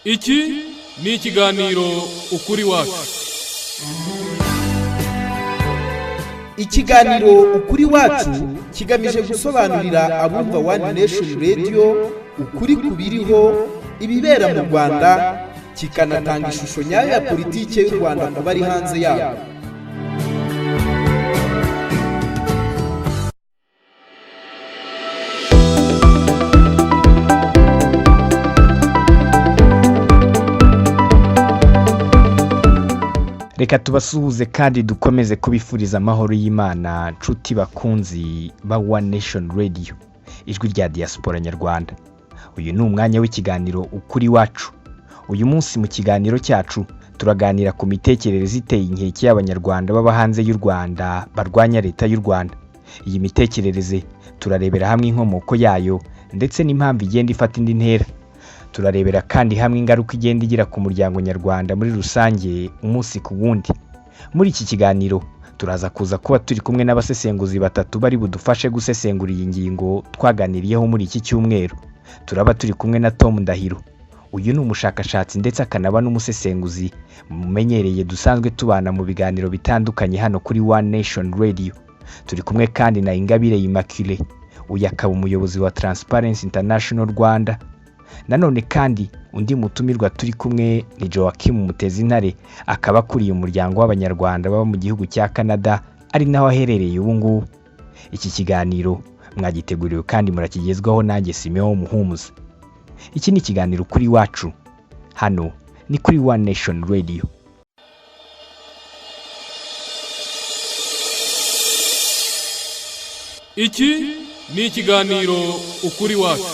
Iki ni ikiganiro Ukuri Wacu. Ikiganiro Ukuri Wacu kigamije gusobanurira abumva One Nation Radio ukuri ku biriho, ibibera mu Rwanda, kikanatanga ishusho nyayo ya politiki y'u Rwanda ku bari hanze yarwo. Reka tubasuhuze kandi dukomeze kubifuriza amahoro y'Imana, nshuti bakunzi ba One Nation Radio, ijwi rya diaspora nyarwanda. Uyu ni umwanya w'ikiganiro Ukuri Wacu. Uyu munsi mu kiganiro cyacu turaganira ku mitekerereze iteye inkeke y'Abanyarwanda baba hanze y'u Rwanda barwanya leta y'u Rwanda. Iyi mitekerereze turarebera hamwe inkomoko yayo ndetse n'impamvu igenda ifata indi ntera. Turarebera kandi hamwe ingaruka igenda igira ku muryango nyarwanda muri rusange umunsi ku wundi. Muri iki kiganiro turaza kuza kuba turi kumwe n'abasesenguzi batatu bari budufashe gusesengura iyi ngingo twaganiriyeho muri iki cyumweru. Turaba turi kumwe na Tom Ndahiro. Uyu ni umushakashatsi ndetse akanaba n'umusesenguzi mumenyereye, dusanzwe tubana mu biganiro bitandukanye hano kuri One Nation Radio. Turi kumwe kandi na Ingabire Immaculée, uyu akaba umuyobozi wa Transparency International Rwanda. Nanone kandi undi mutumirwa turi kumwe ni Joachim Mutezintare, akaba akuriye umuryango w'Abanyarwanda baba mu gihugu cya Canada, ari naho aherereye ubu ngubu. Iki kiganiro mwagiteguriwe kandi murakigezwaho nanjye Simeon Muhumuza. Iki ni ikiganiro Kuri Wacu, hano ni kuri One Nation Radio. Iki ni ikiganiro Ukuri Wacu.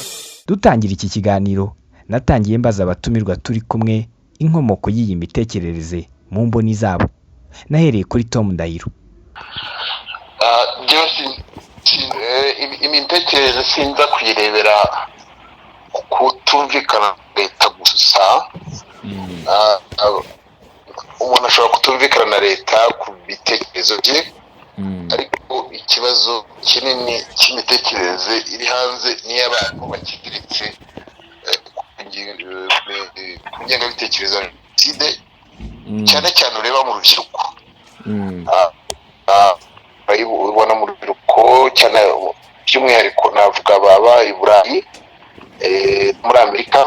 Dutangira iki kiganiro natangiye mbaza abatumirwa turi kumwe inkomoko y'iyi mitekerereze mu mboni zabo. Nahereye kuri Tom Ndahiro. Njyewe imitekerereze sinza kuyirebera kutumvikana na leta gusa. Umuntu ashobora kutumvikana na leta ku bitekerezo bye, ariko ikibazo kinini cy'imitekerereze iri hanze n'iy'abantu bakigiritse ku ngengabitekerezo ya jenoside, cyane cyane ureba mu rubyiruko. Ubona mu rubyiruko cyane, by'umwihariko navuga baba i Burayi, muri Amerika,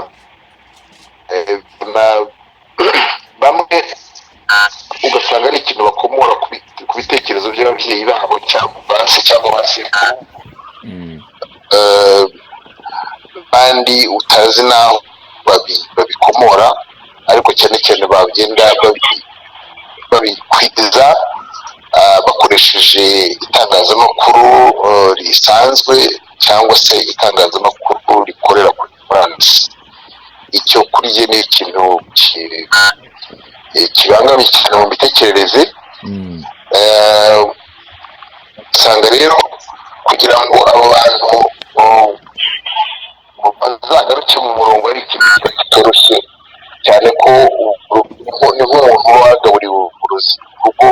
bamwe ugasanga ari ikintu bakomora ku bitekerezo by'ababyeyi babo cyangwa ba se cyangwa ba sekuru, kandi utazi n'aho babikomora, ariko cyane cyane bagenda babikwiza bakoresheje itangazamakuru risanzwe cyangwa se itangazamakuru rikorera kuri murandasi. Icyo kuri jye ni ikintu kibangamiye cyane mu mitekerereze. Usanga rero kugira ngo abo bantu bazagaruke mu murongo ari ikintu kitoroshye cyane, ko ni nk'umuntu uba wagaburiwe uburozi kuko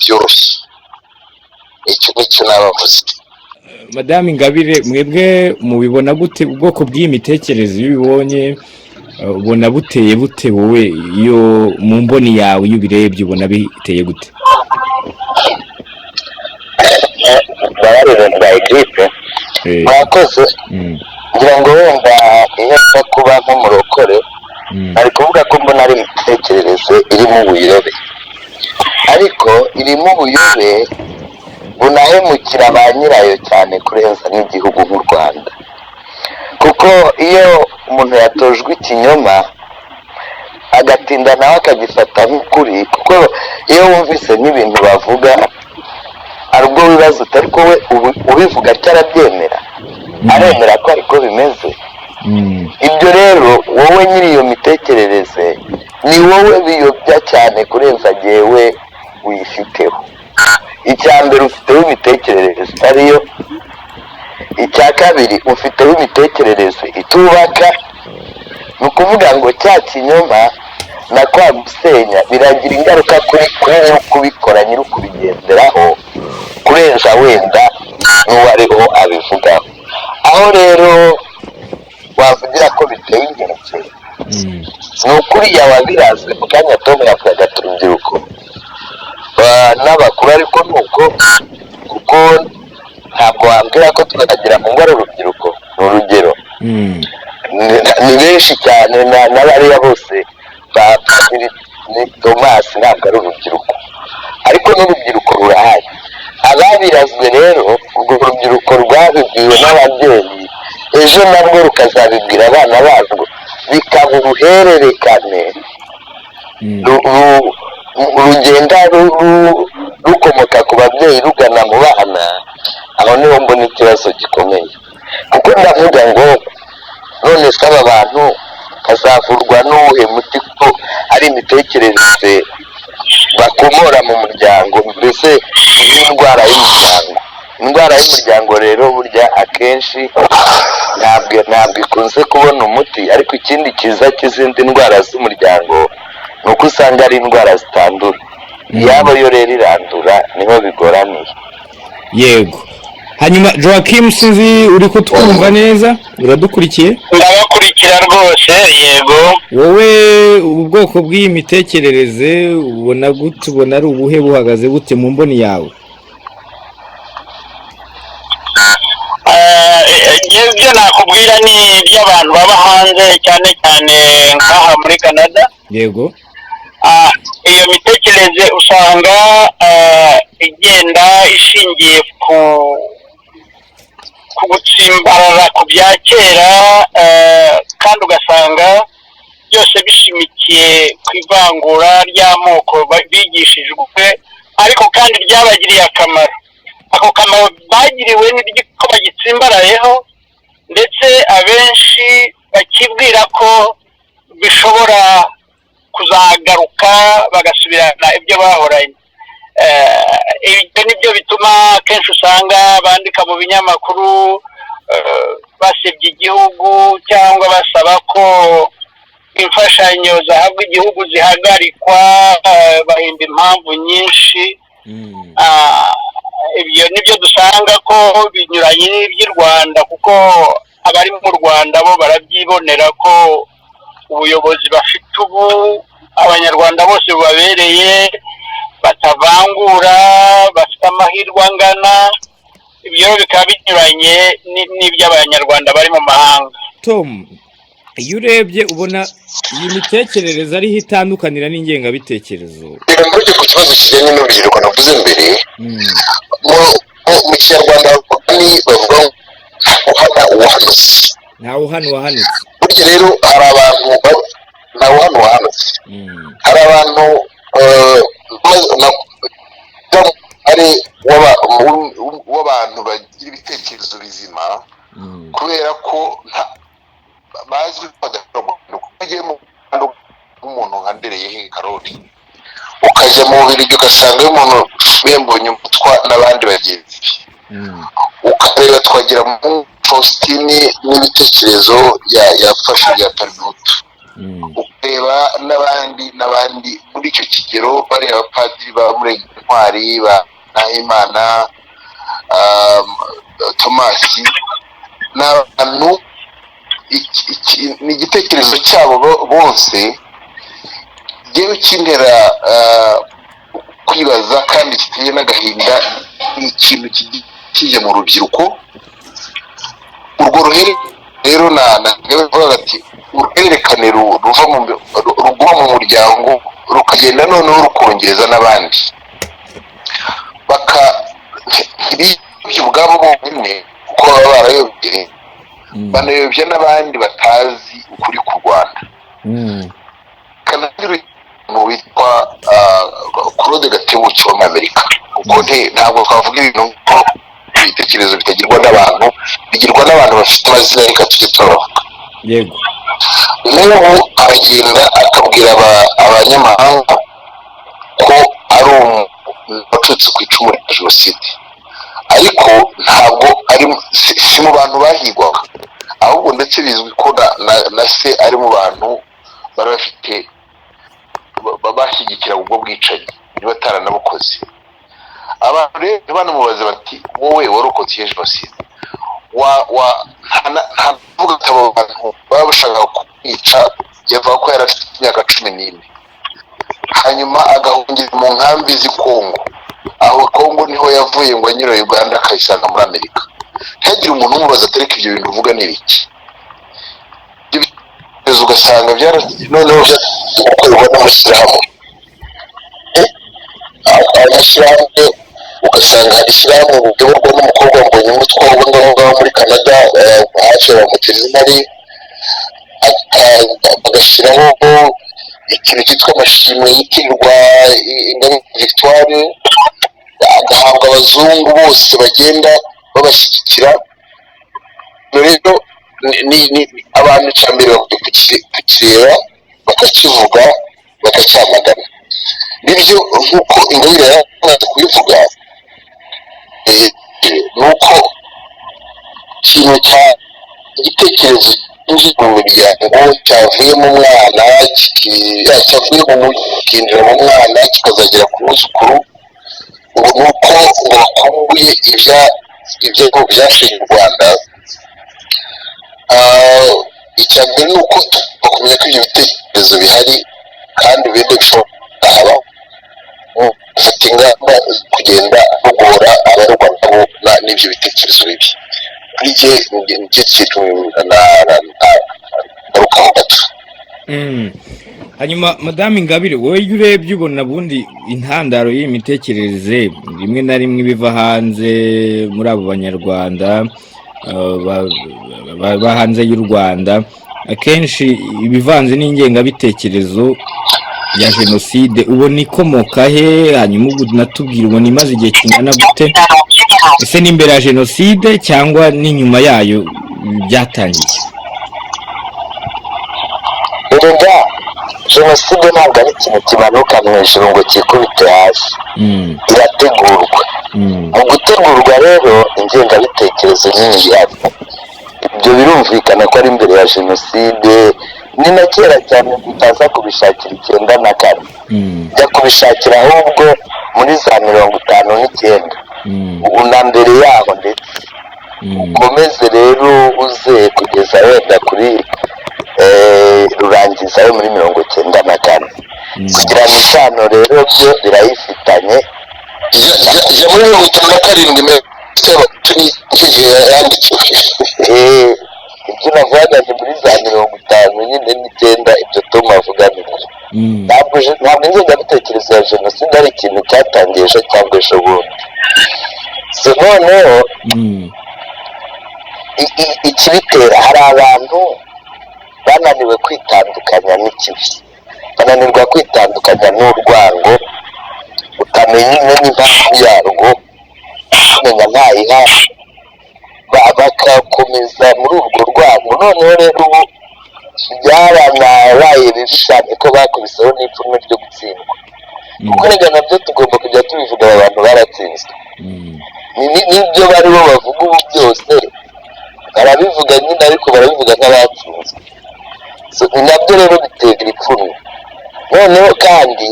byoroshye. Icyo nicyo nabavuze. Madame Ingabire, mwebwe mubibona gute ubwoko bw'iyi mitekerereze? Iyo ubibonye ubona buteye bute wowe, iyo mu mboni yawe iyo ubirebye ubona biteye gute? Baba ari ibintu bya egipe. Mwakoze. Ngira ngo wenda iyo nza kuba nk'umurokore, ari kuvuga ko mbona ari imitekerereze irimo ubuyobe, ariko irimo ubuyobe bunahemukira ba nyirayo cyane kurenza n'igihugu nk'u Rwanda, kuko iyo umuntu yatojwe ikinyoma agatinda nawe akagifata nk'ukuri, kuko iyo wumvise nk'ibintu bavuga hari ubwo wibaza uti ariko we ubivuga atyo arabyemera, aremera ko ariko bimeze. Ibyo rero wowe nyiri iyo mitekerereze ni wowe biyobya cyane kurenza jyewe uyifiteho. Icya mbere, ufiteho imitekerereze itariyo. Icya kabiri, ufiteho imitekerereze itubaka. Ni ukuvuga ngo cya kinyoma na kwa gusenya biragira ingaruka kuri nyiri ukubikora, nyiri ukubigenderaho, kurenza wenda n'uwo ariho abivugaho. Aho rero wavugira ko biteye inkeke. Ni ukuri yababirazwe mu kanya. Tom yavugaga ati urubyiruko n'abakuru, ariko ni uko, kuko ntabwo wambwira ko Twagiramungu ari urubyiruko, ni urugero. Ni benshi cyane, n'abariya bose ba Padiri ni Tomasi, ntabwo ari urubyiruko, ariko n'urubyiruko rurahari. Ababirazwe rero, urwo rubyiruko rwabibwiwe n'ababyeyi, ejo nabwo rukazabibwira abana barwo, bikaba uruhererekane rugenda rukomoka ku babyeyi rugana mu bana. Aho niho mbona ikibazo gikomeye, kuko ndavuga ngo none se aba bantu bazavurwa n'uwuhe muti, ko ari imitekerereze bakomora mu muryango, mbese nk'indwara y'umuryango? Indwara y'umuryango rero burya akenshi ntabwo ikunze kubona umuti, ariko ikindi cyiza cy'izindi ndwara z'umuryango ni uko usanga ari indwara zitandura. Iyabo yo rero irandura, niho bigoraniye. Yego. Hanyuma Joachim, sinzi uri kutwumva neza, uradukurikiye? Ndabakurikira rwose, yego. Wowe ubu bwoko bw'iyi mitekerereze ubona gute? Ubona ari ubuhe? Buhagaze gute mu mboni yawe? Ibyo nakubwira ni iby'abantu baba hanze, cyane cyane nk'aha muri Canada. Iyo mitekerereze usanga igenda ishingiye ku gutsimbarara ku bya kera, kandi ugasanga byose bishimikiye ku ivangura ry'amoko bigishijwe, ariko kandi ryabagiriye akamaro. Ako kamaro bagiriwe ko bagitsimbarayeho, ndetse abenshi bakibwira ko bishobora kuzagaruka bagasubirana ibyo bahoranye. Ibyo nibyo bituma akenshi usanga bandika mu binyamakuru basebya igihugu cyangwa basaba ko imfashanyo zahabwa igihugu zihagarikwa, bahimba impamvu nyinshi. Ibyo nibyo dusanga ko binyuranye n'iby'i Rwanda, kuko abari mu Rwanda bo barabyibonera ko ubuyobozi bafite ubu Abanyarwanda bose bubabereye, batavangura, bafite amahirwe angana. Ibyo bikaba binyuranye n'iby'Abanyarwanda bari mu mahanga. Tom, iyo urebye ubona iyi mitekerereze ariho itandukanira n'ingengabitekerezo? Reka ngaruke ku kibazo kijyanye n'urubyiruko navuze mbere. Mu Kinyarwanda ni bavuga ngo uhana uwahanutse. Ntawe uhana uwahanutse. Burya rero hari abantu ntawe uhana uwahanutse. Hari abantu ari w'abantu bagira ibitekerezo bizima, kubera ko bazwi ko badashobora guhinduka. Ugiye mu Rwanda nk'umuntu nka Ndereyehe Karoli, ukajya mu Bubiligi ugasanga umuntu Mbonye Umutwa n'abandi bagenzi be, ukareba Twagiramungu Faustin n'ibitekerezo yafashe bya Parmehutu, ukareba n'abandi n'abandi muri icyo kigero, bariya abapadiri ba Murengintwari, ba Nahimana Tomasi, ni abantu ni igitekerezo cyabo bose ngewe kintera kwibaza kandi giteye n'agahinda. Ni ikintu kijya mu rubyiruko, urwo ruhere rero na bavuga ati uruhererekane ruva mu ruguma mu muryango, rukagenda noneho rukongeza n'abandi, baka ntibiyobye ubwabo bonyine kuko baba barayobye, banayobya n'abandi batazi ukuri ku Rwanda. Kanagira umuntu witwa Claude Gatebuke wo muri Amerika, kuko ntabwo twavuga ibintu ko ibitekerezo bitagirwa n'abantu, bigirwa n'abantu bafite amazina, reka tujye turabavuga. Nk'ubu aragenda akabwira abanyamahanga ko ari umuntu wacutse ku icumu rya jenoside, ariko ntabwo ari si mu bantu bahigwaga, ahubwo ndetse bizwi ko na se ari mu bantu bari bafite bashyigikira ubwo bwicanyi niba ataranabukoze. Abantu rero banamubaza bati wowe warokotse iyo jenoside, wa wa nta vuga ati abo bantu baba bashaka kumwica. Yavuga ko yari afite imyaka 14, hanyuma agahungira mu nkambi z'i Kongo. Aho Kongo niho yavuye ngo anyura Uganda, akayisanga muri Amerika. Ntihagire umuntu umubaza, atereka ibyo bintu uvuga ni ibiki? Ibyo bitekerezo ugasanga noneho gukorwa n'amashyirahamwe. Amashyirahamwe, ugasanga hari ishyirahamwe riyoborwa n'umukobwa Mbonye Umutwa uba ngaho ngaho muri Canada, hafi ya Bamutezinari, bagashyiraho ikintu cyitwa amashimwe yitirirwa Ingabire Victoire, agahabwa abazungu bose bagenda babashyigikira. Rero ni abantu cya mbere bakwiye kukireba, bakakivuga, bakacyamagana. Nibyo, nk'uko Ingabire yari kubivuga, ni uko ikintu cya igitekerezo cyinjiye mu muryango, cyavuye mu mwana, cyavuye mu mujyi kikinjira mu mwana, kikazagera ku mwuzukuru, ngo ni uko ngo bakumbuye ibyago byashenye u Rwanda. Icya mbere ni uko bakumenya ko ibyo bitekerezo bihari, kandi ibindi bishobora kuhaba, gufata ingamba zo kugenda rugora abarugwa nabo n'ibyo bitekerezo bibi. Kuri jye nicyo kintu ngarukaho gato. Hanyuma Madamu Ingabire, wowe iyo urebye ubona bundi intandaro y'iyi mitekerereze rimwe na rimwe ibiva hanze muri abo Banyarwanda baba hanze y'u Rwanda, akenshi ibivanze n'ingengabitekerezo ya jenoside, ubona ikomoka he? Hanyuma ubwo natubwira, ubona imaze igihe kingana gute? Ese ni imbere ya jenoside cyangwa n'inyuma yayo byatangiye? Erega jenoside ntabwo ari ikintu kimanuka mu ijuru ngo cyikubite hasi, irategurwa. Mu gutegurwa rero, ingengabitekerezo nyine ihari. Ibyo birumvikana ko ari imbere ya jenoside, ni na kera cyane, tutaza kubishakira 94, jya kubishakira ahubwo muri za 59, ubu na mbere yaho, ndetse ukomeze rero uze kugeza wenda kuri rurangiza yo muri 94. Kugirana isano rero byo birayifitanye. Jya muri 57, nicyo gihe yandikiwe. Ibyo navugaga ni muri za 59 nyine n'icyenda, ibyo Tom avuga ni byo. Ntabwo ingengabitekerezo ya jenoside ari ikintu cyatangiye ejo cyangwa ejo bundi. So noneho ikibitera, hari abantu bananiwe kwitandukanya n'ikibi, bananirwa kwitandukanya n'urwango, utamenya impamvu yarwo, umenya ntayiha, bagakomeza muri urwo rwango. Noneho rero ubu byaranabaye bibi cyane ko bakubiseho n'ipfunwe ryo gutsindwa, kuko rega nabyo tugomba kujya tubivuga, aba bantu baratsinzwe. N'ibyo baribo bavuga ubu byose barabivuga nyine, ariko barabivuga nk'abatsinzwe. So, ni nabyo rero bitera ipfunwe. Noneho kandi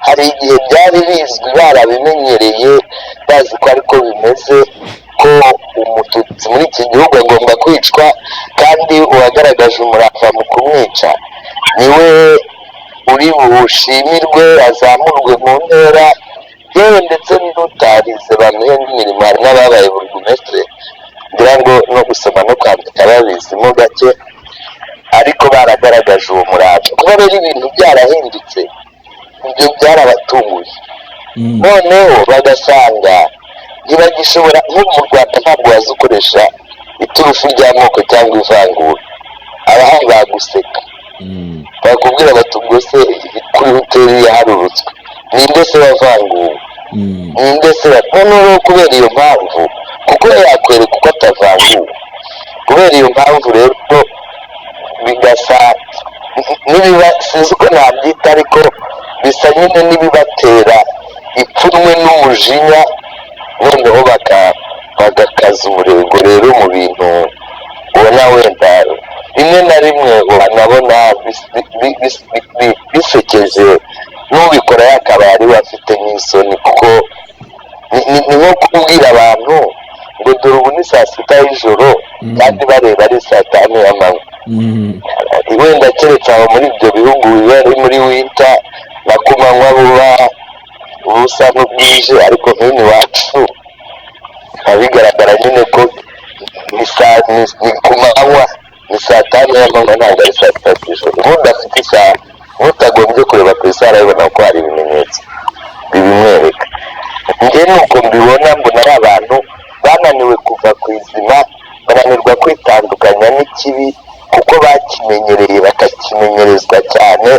hari igihe byari bizwi, barabimenyereye, bazi ko ariko bimeze, ko Umututsi muri iki gihugu agomba kwicwa, kandi uwagaragaje umurava mu kumwica niwe uri bushimirwe, azamurwe mu ntera, yewe ndetse n'utarize bamuhe n'imirimo. Hari n'ababaye burugumesitire, ngira ngo no gusoma no kwandika babizimo gake, ariko baragaragaje uwo murava. Kuba rero ibintu byarahindutse, ibyo byarabatunguye. Noneho bagasanga ntibagishobora. Nk'ubu mu Rwanda ntabwo waza ukoresha iturufu ry'amoko cyangwa ivangura, abahari baguseka, bakubwira bati ubwo se kuri hoteli yaharurutswe ninde se wavanguwe, ninde se? Noneho kubera iyo mpamvu, kuko yakwereka uko atavanguwe, kubera iyo mpamvu rero bigasa n'ibiba, sinzi uko nabyita, ariko bisa nyine n'ibibatera ipfunwe n'umujinya, noneho bagakaza umurego rero mu bintu ubona wenda rimwe na rimwe wanabona bisekeje, n'ubikora yakabaye ari we afite n'isoni, kuko ni nko kubwira abantu ngo dore Ubu ni saa 6 y'ijoro kandi bareba ari saa 5 y'amanywa. Wenda keretse aho muri ibyo bihugu biba ari muri winter, na ku manywa buba busa n'ubwije, ariko nk'ino iwacu biba bigaragara nyine ko ni ku manywa, ni saa 5 y'amanywa, ntabwo ari saa 6 z'ijoro. Nk'udafite isaha, nk'utagombye kureba ku isaha, arabibona ko hari ibimenyetso bibimwereka. Njye ni uko mbibona, mbona ari abantu bananiwe kuva ku izima, bananirwa kwitandukanya n'ikibi kuko bakimenyereye, bakakimenyerezwa cyane,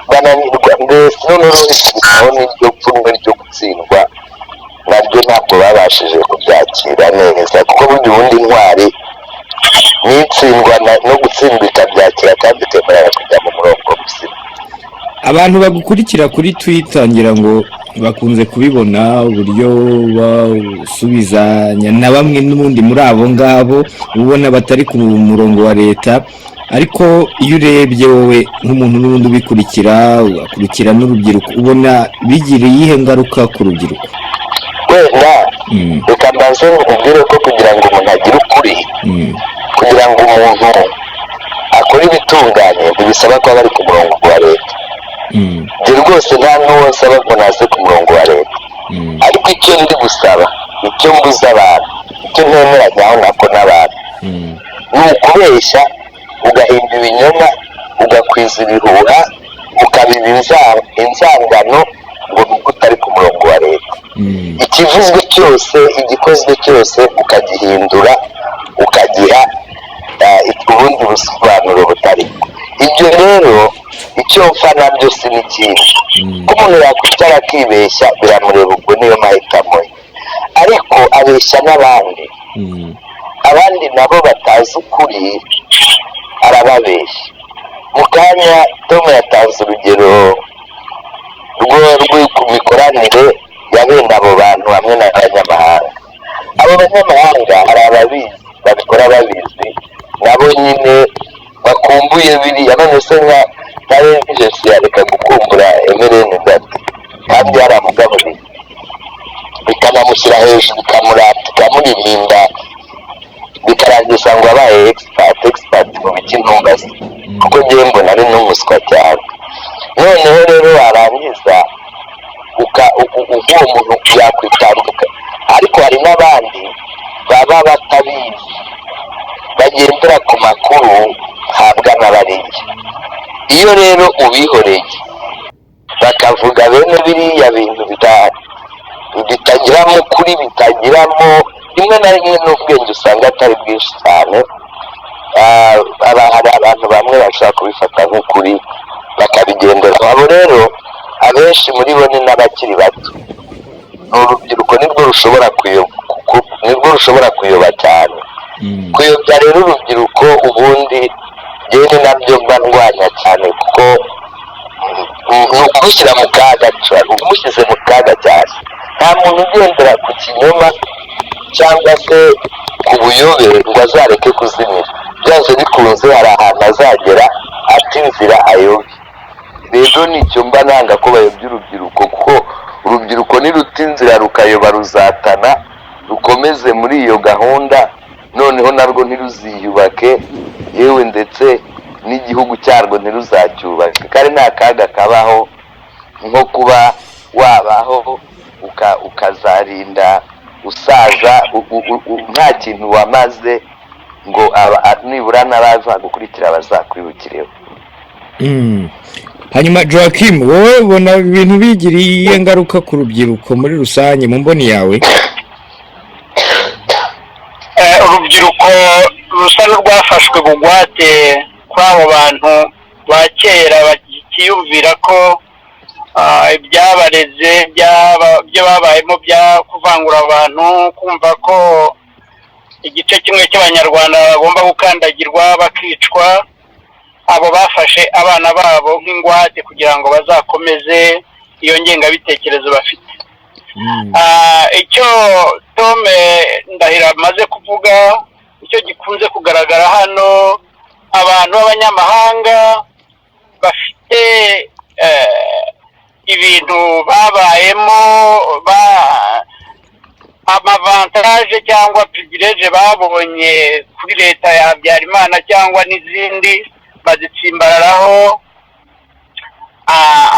bananirwa mbese. Noneho bikubitaho n'iryo pfunwe ryo gutsindwa, naryo ntabwo babashije kubyakira neza, kuko burya ubundi intwari n'itsindwa no gutsindwa ikabyakira kandi ikemerera kujya mu murongo muzima. Abantu bagukurikira kuri Twitter ngira ngo bakunze kubibona uburyo basubizanya na bamwe n'ubundi muri abo ngabo ubona batari ku murongo wa leta. Ariko iyo urebye wowe nk'umuntu n'ubundi ubikurikira, ugakurikira n'urubyiruko, ubona bigira iyihe ngaruka ku rubyiruko? Wenda reka mbanze nkubwire ko kugira ngo umuntu agire ukuri, kugira ngo umuntu akore ibitunganye, ntibisaba ko aba ari ku murongo wa leta. Njye rwose nta n'uwo nsaba ngo naze ku murongo wa leta, ariko icyo ndi gusaba, icyo mbuza abantu, icyo ntemeranya nako n'abantu, ni ukubeshya, ugahimba ibinyoma, ugakwiza ibihuha, ukabiba inzangano ngo ni uko utari ku murongo wa leta. Ikivuzwe cyose, igikozwe cyose, ukagihindura, ukagiha ubundi busobanuro butari bwo. Ibyo rero icyo mfa nabyo si n'ikindi. Ko umuntu yakwicara akibeshya biramureba, ubwo niyo mahitamo ye, ariko abeshya n'abandi, abandi nabo batazi ukuri arababeshya. Mu kanya Tom yatanze urugero rwo ku mikoranire ya bene abo bantu hamwe n'abanyamahanga. Abo banyamahanga hari ababizi, babikora babizi, nabo nyine bakumbuye biriya. None se nka agency yareka gukumbura MRND kandi yaramugaburiye, bikanamushyira hejuru, ikamurata, ikamuririmba, bikarangiza ngo abaye expert? Expert mu biki? Ntumbaze, kuko ngewe mbona ari n'umuswa cyane. Noneho rero warangiza uwo muntu yakwitanduka, ariko hari n'abandi baba batabizi, bagendera ku makuru habwa n'abariya. Iyo rero ubihoreye bakavuga bene biriya bintu bitagiramo ukuri, bitagiramo rimwe na rimwe n'ubwenge, usanga atari bwinshi cyane. Hari abantu bamwe bashobora kubifata nk'ukuri bakabigendera. Abo rero abenshi muri bo ni n'abakiri bato, ni urubyiruko, nirwo rushobora kuyoba cyane. Kuyobya rero urubyiruko ubundi njyewe ni nabyo mba ndwanya cyane, kuko ni ukurushyira mu kaga, umushyize mu kaga cyane. Nta muntu ugendera ku kinyoma cyangwa se ku buyobe ngo azareke kuzimira. Byanze bikunze hari ahantu azagera ata inzira, ayobe. Rero nicyo mba nanga, ko bayobya urubyiruko, kuko urubyiruko niruta inzira rukayoba, ruzatana, rukomeze muri iyo gahunda, noneho narwo ntiruziyubake, yewe ndetse n'igihugu cyarwo ntiruzacyubake. Kandi nta kaga kabaho nko kuba wabaho ukazarinda usaza nta kintu wamaze, ngo nibura n'abazagukurikira bazakwibukireho. Hanyuma Joachim, wowe ubona ibintu bigiriye ingaruka ku rubyiruko muri rusange mu mboni yawe? Urubyiruko rusa n'urwafashwe bugwate kuri abo bantu ba kera bakiyumvira ko ibyabareze, ibyo babayemo bya kuvangura abantu, kumva ko igice kimwe cy'Abanyarwanda bagomba gukandagirwa bakicwa. Abo bafashe abana babo nk'ingwate kugira ngo bazakomeze iyo ngengabitekerezo bafite. Icyo Tom Ndahiro amaze kuvuga, icyo gikunze kugaragara hano, abantu b'abanyamahanga bafite ibintu babayemo. Ama avantages cyangwa privilèges babonye kuri leta ya Habyarimana cyangwa n'izindi bazitsimbararaho.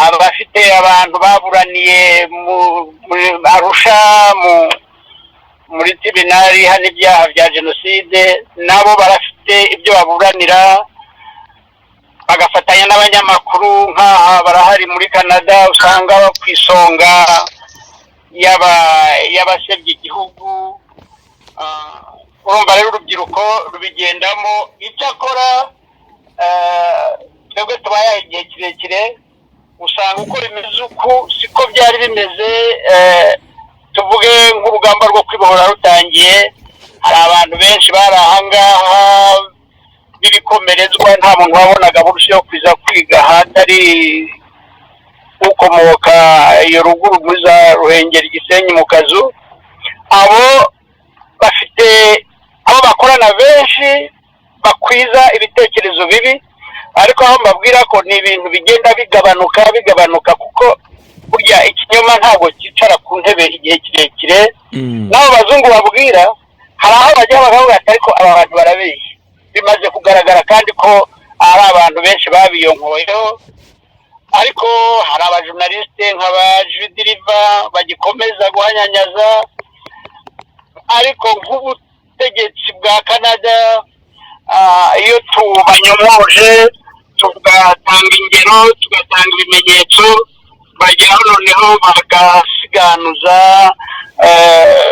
Abafite abantu baburaniye muri Arusha, muri tribunal hano ibyaha bya jenoside, nabo barafite ibyo baburanira, bagafatanya n'abanyamakuru nk'aha barahari muri Canada, usanga ku isonga y'abasebya igihugu. Urumva rero urubyiruko rubigendamo. Icyakora twebwe tubaye igihe kirekire, usanga uko bimeze uku siko byari bimeze. Tuvuge nk'urugamba rwo kwibohora rutangiye, hari abantu benshi bari ahangaha b'ibikomerezwa, nta muntu wabonaga buruse yo kuza kwiga ahatari ukomoka iyo ruguru muri za Ruhengeri, Gisenyi, mu Kazu. Abo bafite abo bakorana benshi bakwiza ibitekerezo bibi, ariko aho mbabwira ko ni ibintu bigenda bigabanuka bigabanuka, kuko burya ikinyoma ntabwo cyicara ku ntebe igihe kirekire. N'abo bazungu babwira, hari aho bajya bakavuga ati: "Ariko aba bantu barabeshya." Bimaze kugaragara kandi ko ari abantu benshi babiyonkoyeho, ariko hari aba journalistes nk'aba Judiriva bagikomeza guhanyanyaza. Ariko nk'ubutegetsi bwa Canada, iyo tubanyomoje, tugatanga ingero, tugatanga ibimenyetso, bageraho noneho bagasiganuza,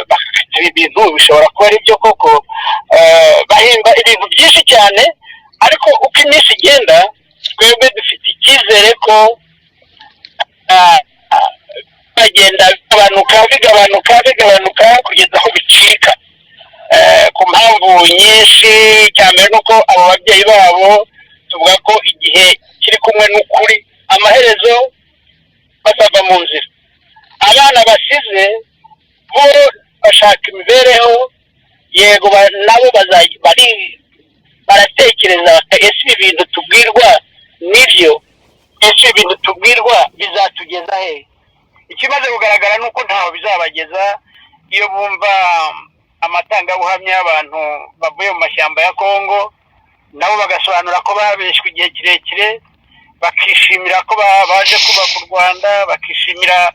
bakata ibintu bishobora kuba ari byo koko. Bahimba ibintu byinshi cyane, ariko uko iminsi igenda, twebwe dufite icyizere ko bagenda bigabanuka, bigabanuka, bigabanuka kugeza aho bicika, ku mpamvu nyinshi. Icya mbere ni uko abo babyeyi babo tuvuga ko igihe kiri kumwe n'ukuri, amaherezo bazava mu nzira. Abana basize bo bashaka imibereho, yego, nabo bari baratekereza bati: "Ese ibi bintu tubwirwa nibyo? Ese ibi bintu tubwirwa bizatugeza he?" Ikimaze kugaragara ni uko ntaho bizabageza. Iyo bumva amatangabuhamya y'abantu bavuye mu mashyamba ya Kongo, nabo bagasobanura ko babeshywe igihe kirekire, bakishimira ko baje kubaka u Rwanda, bakishimira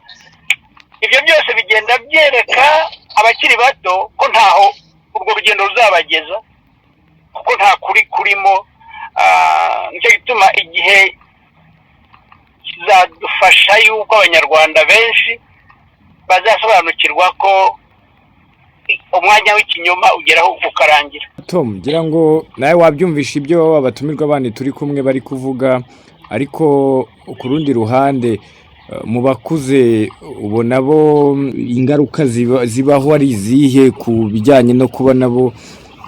ibyo byose, bigenda byereka abakiri bato ko ntaho urwo rugendo ruzabageza, kuko nta kuri kurimo. Nicyo gituma igihe kizadufasha yuko Abanyarwanda benshi bazasobanukirwa ko umwanya w'ikinyoma ugeraho ukarangira. Tom, ngira ngo nawe wabyumvisha ibyo abatumirwa bandi turi kumwe bari kuvuga, ariko ku rundi ruhande, mu bakuze ubona bo ingaruka zibaho ari izihe ku bijyanye no kuba nabo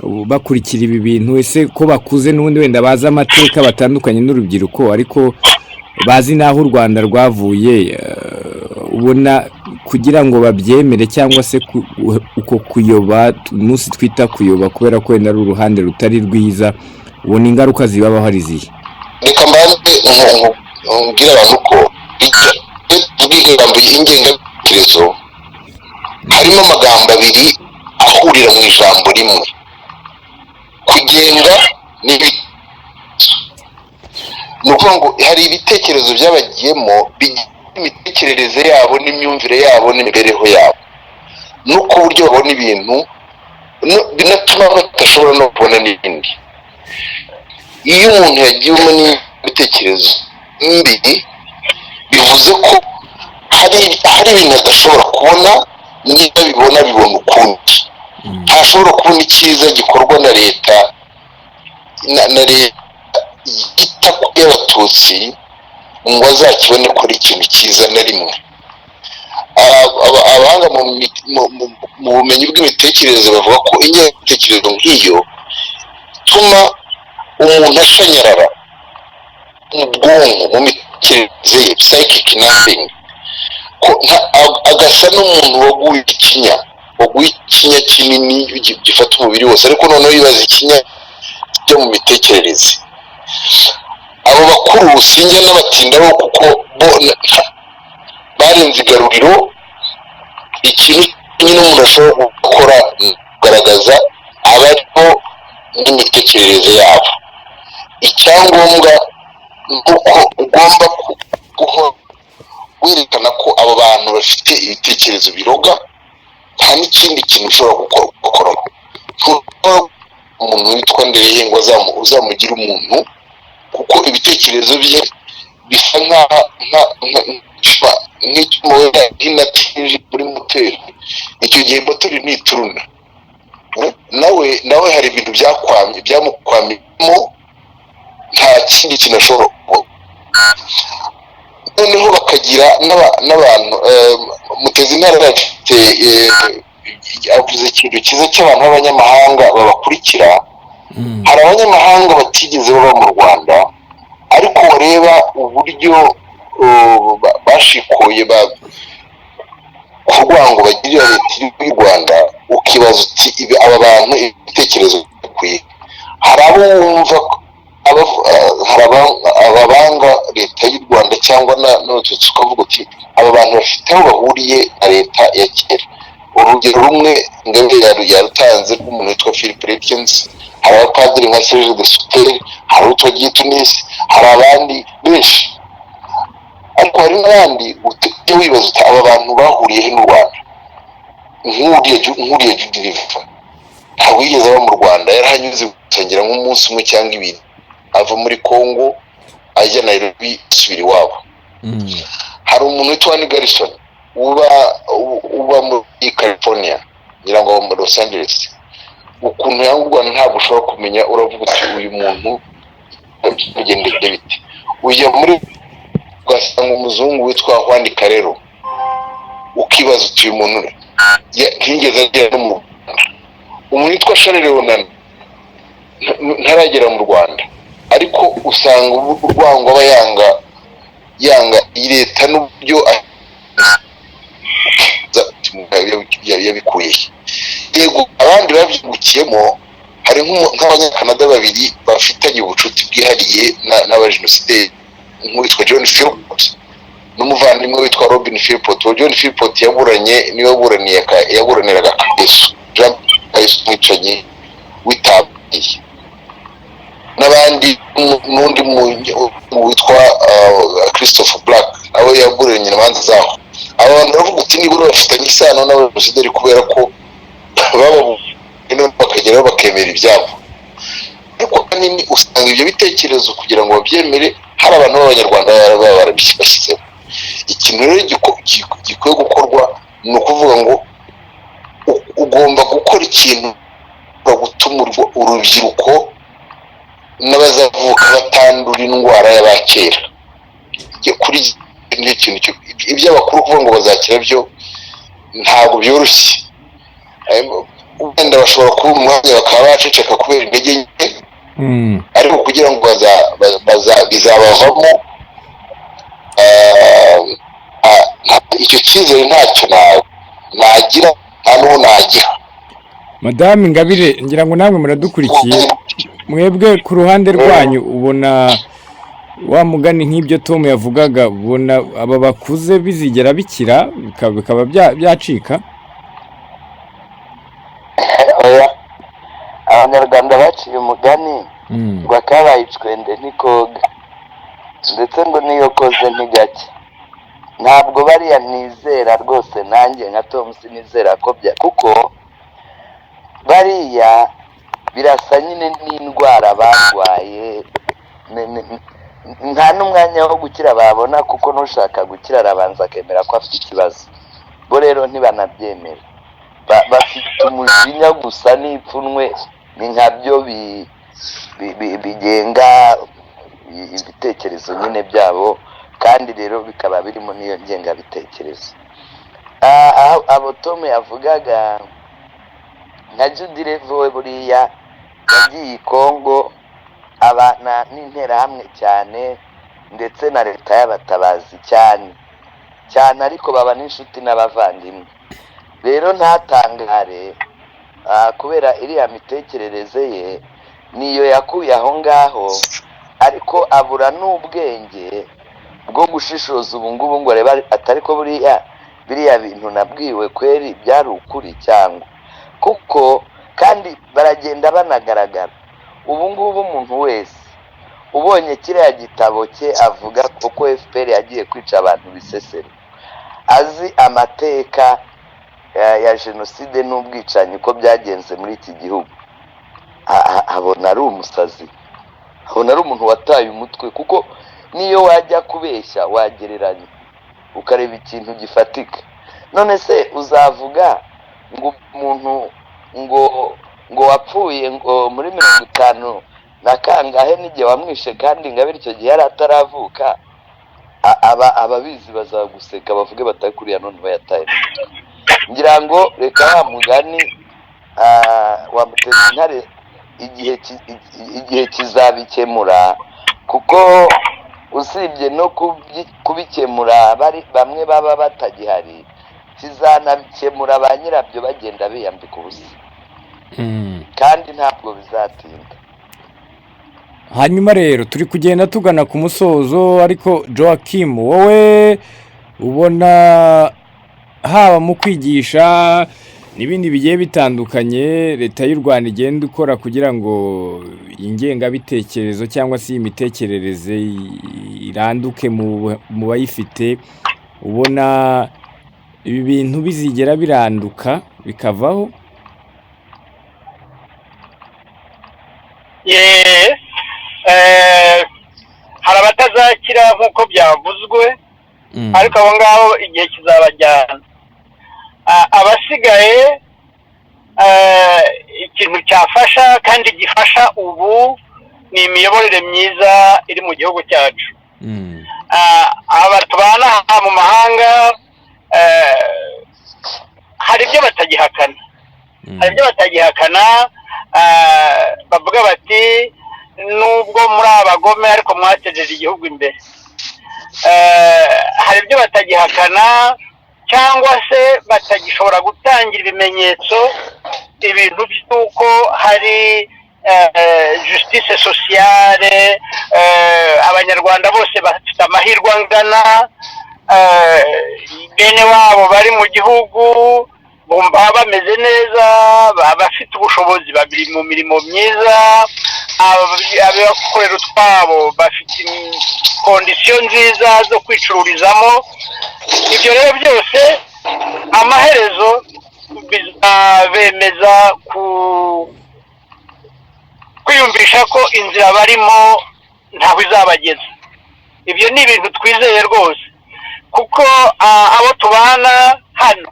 bakurikira ibi bintu? Ese ko bakuze n'ubundi wenda bazi amateka batandukanye n'urubyiruko, ariko bazi n'aho u Rwanda rwavuye, ubona kugira ngo babyemere cyangwa se uko kuyoba, umunsi twita kuyoba kubera ko wenda ari uruhande rutari rwiza, ubona ingaruka zibabaho ari izihe? Reka mbanze mbwire abantu ko iyo tuvuga ijambo ingengabitekerezo, harimo amagambo abiri ahurira mu ijambo rimwe: kugenga n'ibitekerezo. Ni ukuvuga ngo hari ibitekerezo byabagiyemo bigira imitekerereze yabo n'imyumvire yabo n'imibereho yabo, no ku buryo babona ibintu, binatuma badashobora no kubona n'ibindi. Iyo umuntu yagiwemo n'ibitekerezo mbi, bivuze ko hari ibintu adashobora kubona. Niba bibona, bibona ukundi. Ntashobora kubona icyiza gikorwa na leta, na leta yita ku y'Abatutsi, ngo azakibone ko ari ikintu cyiza na rimwe. Abahanga mu bumenyi bw'imitekerereze bavuga ko ingengabitekerezo nk'iyo ituma umuntu ashanyarara mu bwonko, mu mitekerereze ye, psychic numbing, ko agasa n'umuntu waguye ikinya, waguye ikinya kinini gifata umubiri wose, ariko noneho yibaza ikinya cyo mu mitekerereze. Abo bakuru sinjya n'abatindaho, kuko bo barenze igaruriro. Ikintu Nyine umuntu ashobora gukora kugaragaza abariho n'imitekerereze yabo. Icyangombwa ni uko ugomba guhora werekana ko abo bantu bafite ibitekerezo biroga, nta n'ikindi kintu ushobora gukoraho. Umuntu witwa Ndereye ngo uzamugire umuntu, kuko ibitekerezo bye bisa nk'icyuma nk'inatije muri moteri. Icyo gihe moteri ntituruna. Nawe hari ibintu byakwamye, byamukwamyemo, nta kindi kintu ashobora gukora. Noneho bakagira n'abantu Mutezi intara afite, avuze ikintu cyiza cy'abantu b'abanyamahanga babakurikira. Hari abanyamahanga batigeze baba mu Rwanda, ariko bareba uburyo bashikoye ku rwango bagirira leta y'u Rwanda, ukibaza uti aba bantu ibitekerezo bikwiye. Hari abo wumva, hari ababanga leta y'u Rwanda cyangwa n'Abatutsi, ukavuga uti aba bantu bafite aho bahuriye na leta ya kera. Urugero rumwe Ingabire yarutanze rw'umuntu witwa Philip Rikins, hari abapadiri nka Serge de Suter, hari uwitwa Guy Tunis, hari abandi benshi. Ariko hari n'abandi ujya wibaza uti aba bantu bahuriye he n'u Rwanda? Nk'uriya Judi Rever ntabwo yigeze aba mu Rwanda, yarahanyuze gusangira nk'umunsi umwe cyangwa ibiri, ava muri Congo ajya Nairobi asubira iwabo. Hari umuntu witwa Wayne Garrison uba muri California, ngira ngo muri Los Angeles. Ukuntu yanga u Rwanda ntabwo ushobora kumenya, uravuga uti uyu muntu bigendekeye bite? Ujya muri ugasanga umuzungu witwa Juan Carrero, ukibaza uti uyu muntu ntiyigeze agera no mu Rwanda. Umuntu witwa Charles Onana ntaragera mu Rwanda, ariko usanga urwango aba yanga iyi leta n'uburyo yabikuye. Yego, abandi babyungukiyemo, hari nk'Abanyakanada babiri bafitanye ubucuti bwihariye n'abajenosideri, nk'uwitwa John Philpot n'umuvandimwe witwa Robin Philpot. John Philpot yaburanye, niwe yaburaniraga Kayesu, Jean Kayesu umwicanyi witabiye, n'abandi, n'undi witwa Christopher Black nawe yaburanye imanza zaho. Aba bantu baravuga uti nibura bafitanye isano n'abajenosideri kubera ko baba bakageraho bakemera ibyabo. Ariko ahanini usanga ibyo bitekerezo kugira ngo babyemere hari abantu b'Abanyarwanda baba barabishyizemo. Ikintu rero gikwiye gukorwa ni ukuvuga ngo ugomba gukora ikintu gutuma urubyiruko n'abazavuka batandura indwara y'abakera. Kuri ikintu iby'abakuru kuvuga ngo bazakira byo ntabwo byoroshye. Wenda bashobora kuba umwanya bakaba baceceka kubera intege nke, ariko kugira ngo bizabavamo, icyo cyizere ntacyo nagira, nta n'uwo nagira. Madame Ingabire, ngira ngo namwe muradukurikiye, mwebwe ku ruhande rwanyu ubona wa mugani nk'ibyo Tom yavugaga, ubona aba bakuze bizigera bikira bikaba byacika? Abanyarwanda baciye umugani ngo akabaye icwende ntikoga, ndetse ngo niyo koze ntigake. Ntabwo bariya nizera rwose, nanjye nka Tom sinizera ko bya, kuko bariya birasa nyine n'indwara barwaye, nta n'umwanya wo gukira babona, kuko n'ushaka gukira arabanza akemera ko afite ikibazo. Bo rero ntibanabyemera, bafite umujinya gusa n'ipfunwe, ni nkabyo bigenga ibitekerezo nyine byabo, kandi rero bikaba birimo n'iyo ngengabitekerezo. Abo Tom yavugaga nka Judi Rever buriya yagiye i Kongo abana n'interahamwe cyane, ndetse na leta y'abatabazi cyane cyane, ariko baba n'inshuti n'abavandimwe. Rero ntatangare kubera iriya mitekerereze ye niyo yakuye aho ngaho, ariko abura n'ubwenge bwo gushishoza ubu ngubu ngo arebe atari ko buriya Biriya bintu nabwiwe kweri byari ukuri cyangwa? Kuko kandi baragenda banagaragara. Ubu ngubu umuntu wese ubonye kiriya gitabo cye avuga uko FPR yagiye kwica abantu Bisesero, azi amateka ya jenoside n'ubwicanyi uko byagenze muri iki gihugu, abona ari umusazi, abona ari umuntu wataye umutwe. Kuko niyo wajya kubeshya wagereranya ukareba ikintu gifatika. None se uzavuga ngo umuntu ngo wapfuye ngo muri 50 na kangahe n'igihe wamwishe, kandi Ingabire icyo gihe yari ataravuka, ababizi bazaguseka bavuge batakuriya none bayataye. Ngira ngo reka wa mugani wa Mutezi Intare, igihe kizabikemura, kuko usibye no kubikemura bamwe baba batagihari, kizanabikemura ba nyirabyo bagenda biyambika ubusa, kandi ntabwo bizatinda. Hanyuma rero turi kugenda tugana ku musozo, ariko Joachim, wowe ubona haba mu kwigisha n'ibindi bigiye bitandukanye leta y'u Rwanda igenda ikora kugira ngo ingengabitekerezo cyangwa se imitekerereze iranduke mu bayifite, ubona ibi bintu bizigera biranduka bikavaho? Hari abatazakira nk'uko byavuzwe, ariko abo ngabo igihe kizabajyana. Abasigaye ikintu cyafasha kandi gifasha ubu ni imiyoborere myiza iri mu gihugu cyacu. Aba tubana mu mahanga hari ibyo batagihakana, hari ibyo batagihakana, bavuga bati nubwo muri abagome ariko mwatejeje igihugu imbere. Hari ibyo batagihakana cyangwa se batagishobora gutangira ibimenyetso ibintu by'uko hari justice sociale, abanyarwanda bose bafite amahirwe angana, bene wabo bari mu gihugu bumva bameze neza, bafite ubushobozi, babiri mu mirimo myiza, abakorera utwabo bafite kondisiyo nziza zo kwicururizamo. Ibyo rero byose amaherezo bizabemeza kwiyumvisha ko inzira barimo ntaho izabageza. Ibyo ni ibintu twizeye rwose, kuko abo tubana hano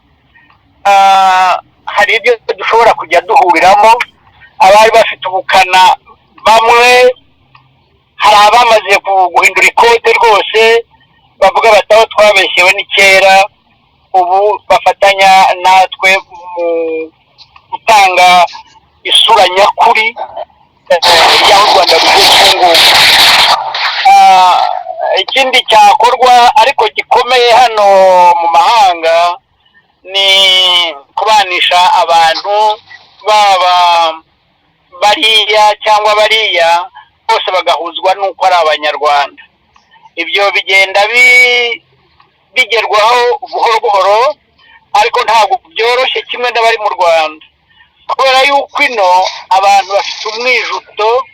hari ibyo dushobora kujya duhuriramo. Abari bafite ubukana bamwe, hari abamaze guhindura ikote rwose, bavuga bati aho twabeshyewe ni kera, ubu bafatanya natwe mu gutanga isura nyakuri y'aho u Rwanda rugeze ubu ngubu. Ikindi cyakorwa ariko gikomeye hano mu mahanga ni kubanisha abantu, baba bariya cyangwa bariya, bose bagahuzwa n'uko ari abanyarwanda. Ibyo bigenda bigerwaho buhoro buhoro, ariko ntabwo byoroshye kimwe n'abari mu Rwanda, kubera yuko ino abantu bafite umwijuto,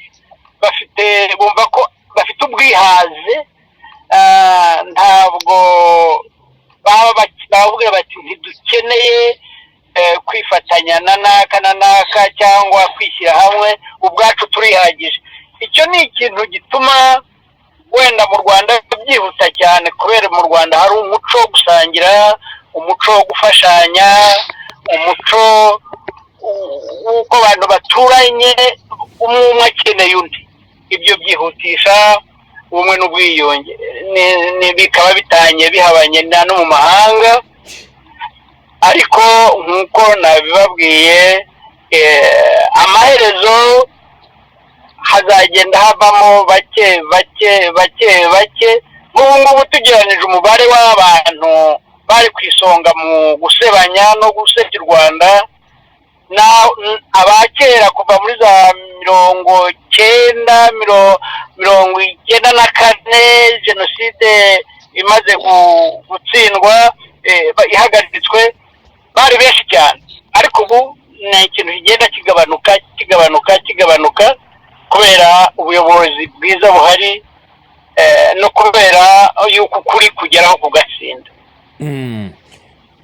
bafite bumva ko bafite ubwihaze, ntabwo baba bavuga bati ntidukeneye kwifatanya na naka na naka cyangwa kwishyira hamwe, ubwacu turihagije. Icyo ni ikintu gituma wenda mu Rwanda byihuta cyane, kubera mu Rwanda hari umuco wo gusangira, umuco wo gufashanya, umuco w'uko abantu baturanye, umwe akeneye undi. Ibyo byihutisha ubumwe n'ubwiyunge, bikaba bitanye bihabanye no mu mahanga. Ariko nk'uko nabibabwiye, amaherezo hazagenda havamo bake bake bake bake. Nk'ubu ngubu tugereranije umubare w'abantu bari ku isonga mu gusebanya no gusebya u Rwanda, abakera kuva muri za 90, 94 jenoside imaze gutsindwa, ihagaritswe, bari benshi cyane. Ariko ubu ni ikintu kigenda kigabanuka, kigabanuka, kigabanuka, kubera ubuyobozi bwiza buhari, no kubera yuko ukuri kugeraho kugatsinda.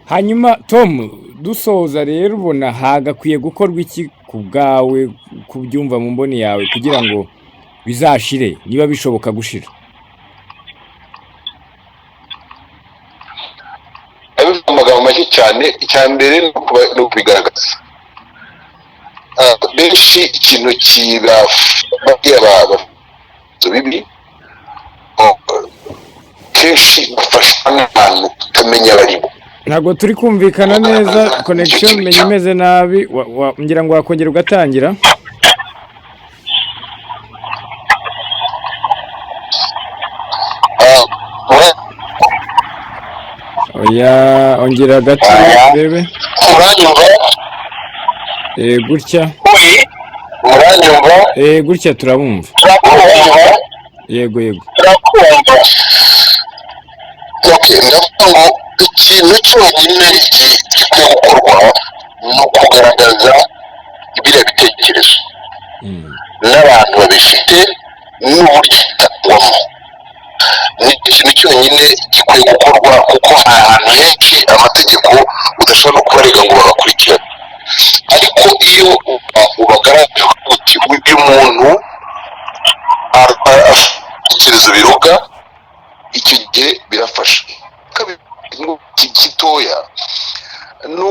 Hanyuma Tom, dusoza rero, ubona hagakwiye gukorwa iki ku bwawe, kubyumva mu mboni yawe, kugira ngo bizashire, niba bishoboka gushira? Abivuga amagambo make cyane. Icya mbere ni ukubigaragaza. Benshi ikintu kibabwira bibi kenshi bafasha n'abantu kutamenya abaribo. Ntabwo turi kumvikana neza, connection menya imeze nabi, ngira ngo wakongera ugatangira. Oya, ongera gato urebe. Uranyumva? Gutya. Uranyumva? Gutya turabumva. Turakumva. Yego yego. Turakumva. Okay, ndavuga ngo ikintu cyonyine gikwiye gukorwa ni ukugaragaza biriya bitekerezo n'abantu babifite n'uburyo bitangwamo. Ni ikintu cyonyine gikwiye gukorwa, kuko hari ahantu henshi amategeko udashobora no kubarega ngo babakurikirane. Ariko iyo ubagaragaje uti uyu muntu ibitekerezo biroga, icyo gihe birafasha. Gitoya ni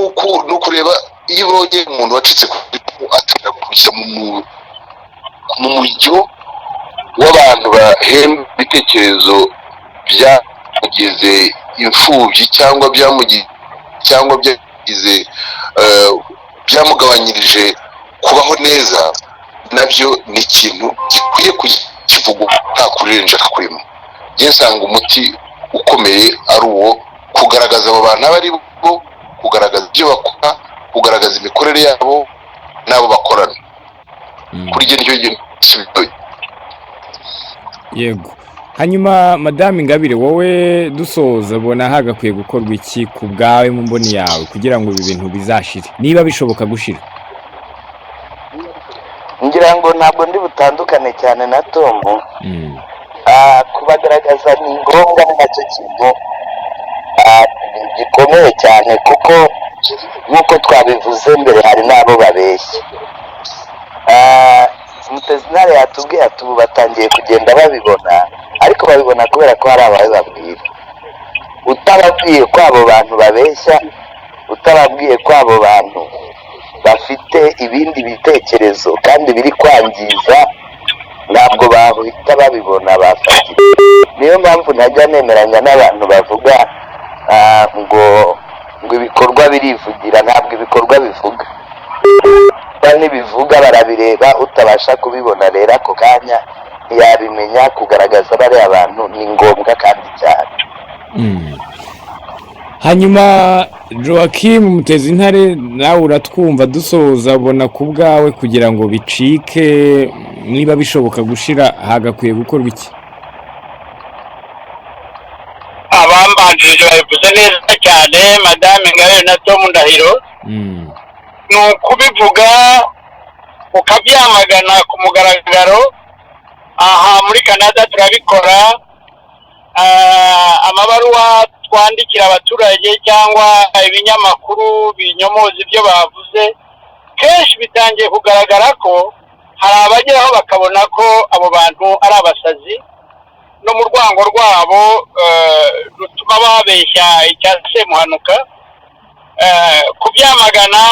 ukureba iyo ubonye umuntu wacitse atangira kujya mu mujyo w'abantu bahemba ibitekerezo byamugize imfubyi cyangwa byagize byamugabanyirije kubaho neza, nabyo ni ikintu gikwiye kukivugwa nta kurenja kurimo. Njye nsanga umuti ukomeye ari uwo kugaragaza abo bantu abo ari bo, kugaragaza ibyo bakora, kugaragaza imikorere yabo n'abo bakorana. Kuri njye nicyo gisubizo. Yego. Hanyuma Madame Ingabire, wowe dusoza, bona hagakwiye gukorwa iki ku bwawe mu mboni yawe kugira ngo ibi bintu bizashire, niba bishoboka gushira? Ngira ngo ntabwo ndi butandukane cyane na Tom. Kubagaragaza ni ngombwa, ni nacyo kintu gikomeye cyane, kuko nk'uko twabivuze mbere hari n'abo babeshya. Mutezinare yatubwiye ati ubu batangiye kugenda babibona, ariko babibona kubera ko hari ababibabwira. Utababwiye ko abo bantu babeshya, utababwiye ko abo bantu bafite ibindi bitekerezo kandi biri kwangiza, ntabwo bahita babibona bafatira. Niyo mpamvu ntajya nemeranya n'abantu bavuga ngo ibikorwa birivugira. Ntabwo ibikorwa bivuga, nibivuga barabireba, utabasha kubibona rero ako kanya ntiyabimenya. Kugaragaza bariya abantu ni ngombwa kandi cyane. Hanyuma Joachim Mutezintare, nawe uratwumva, dusoza, ubona ku bwawe kugira ngo bicike, niba bishoboka gushira, hagakwiye gukorwa iki? Abambanjirije babivuze neza cyane, Madame Ingabire na Tom Ndahiro. Ni ukubivuga ukabyamagana ku mugaragaro. Aha muri Canada turabikora, amabaruwa twandikira abaturage cyangwa ibinyamakuru binyomoza ibyo bavuze, kenshi bitangiye kugaragara ko hari abageraho bakabona ko abo bantu ari abasazi, no mu rwango rwabo rutuma babeshya icya Semuhanuka. Kubyamagana,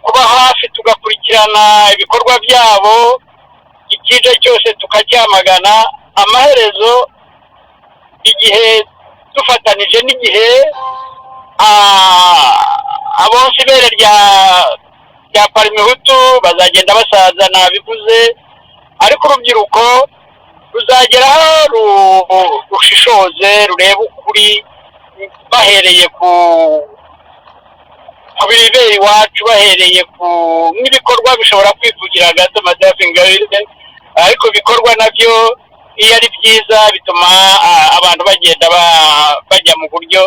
kuba hafi tugakurikirana ibikorwa byabo, ikije cyose tukacyamagana, amaherezo igihe dufatanije n'igihe abonse ibere rya Parmehutu bazagenda basaza, nabivuze, ariko urubyiruko ruzageraho rushishoze, rurebe ukuri bahereye ku bibera iwacu, bahereye ku n'ibikorwa bishobora kwivugira gato Madame Ingabire, ariko ibikorwa nabyo iyo ari byiza bituma abantu bagenda bajya mu buryo.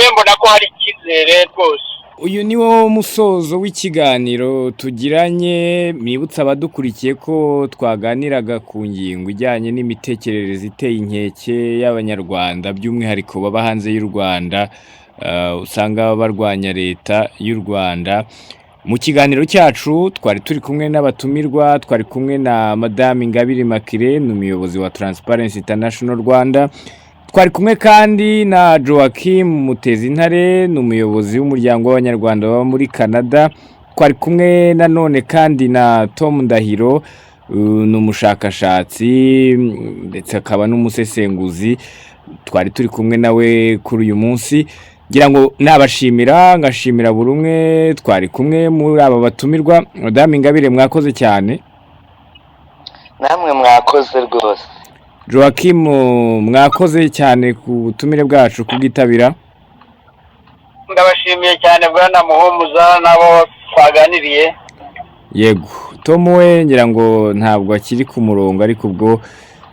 Ngewe mbona ko hari icyizere rwose. Uyu ni wo musozo w'ikiganiro tugiranye. Mwibutsa abadukurikiye ko twaganiraga ku ngingo ijyanye n'imitekerereze iteye inkeke y'Abanyarwanda, by'umwihariko baba hanze y'u Rwanda, usanga barwanya leta y'u Rwanda. Mu kiganiro cyacu twari turi kumwe n'abatumirwa, twari kumwe na Madame Ingabire Immaculée, ni umuyobozi wa Transparency International Rwanda. Twari kumwe kandi na Joachim Mutezintare, ni umuyobozi w'umuryango w'Abanyarwanda baba muri Canada. Twari kumwe nanone kandi na Tom Ndahiro, ni umushakashatsi ndetse akaba n'umusesenguzi. Twari turi kumwe nawe kuri uyu munsi. Ngira ngo nabashimira, ngashimira buri umwe twari kumwe muri aba batumirwa. Madame Ingabire, mwakoze cyane. Namwe mwakoze rwose. Joachim, mwakoze cyane ku butumire bwacu kubwitabira. Ndabashimiye cyane bwana Muhumuza n'abo twaganiriye. Yego, Tom we ngira ngo ntabwo akiri ku murongo, ariko ubwo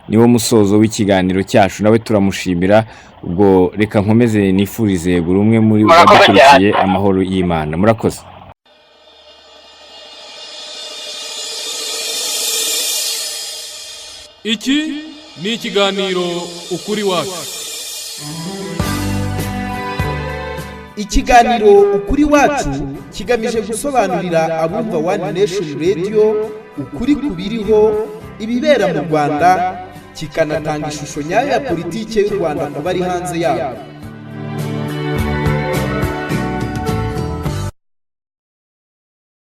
niwo musozo w'ikiganiro cyacu, nawe turamushimira. Ubwo reka nkomeze nifurize buri umwe muri Murakoze badukurikiye amahoro y'Imana. Murakoze. Iki ni ikiganiro Ukuri Wacu. Ikiganiro Ukuri Wacu kigamije gusobanurira abumva One Nation Radio ukuri ku biriho, ibibera mu Rwanda, kikanatanga ishusho nyayo ya politiki y'u Rwanda ku bari hanze yarwo.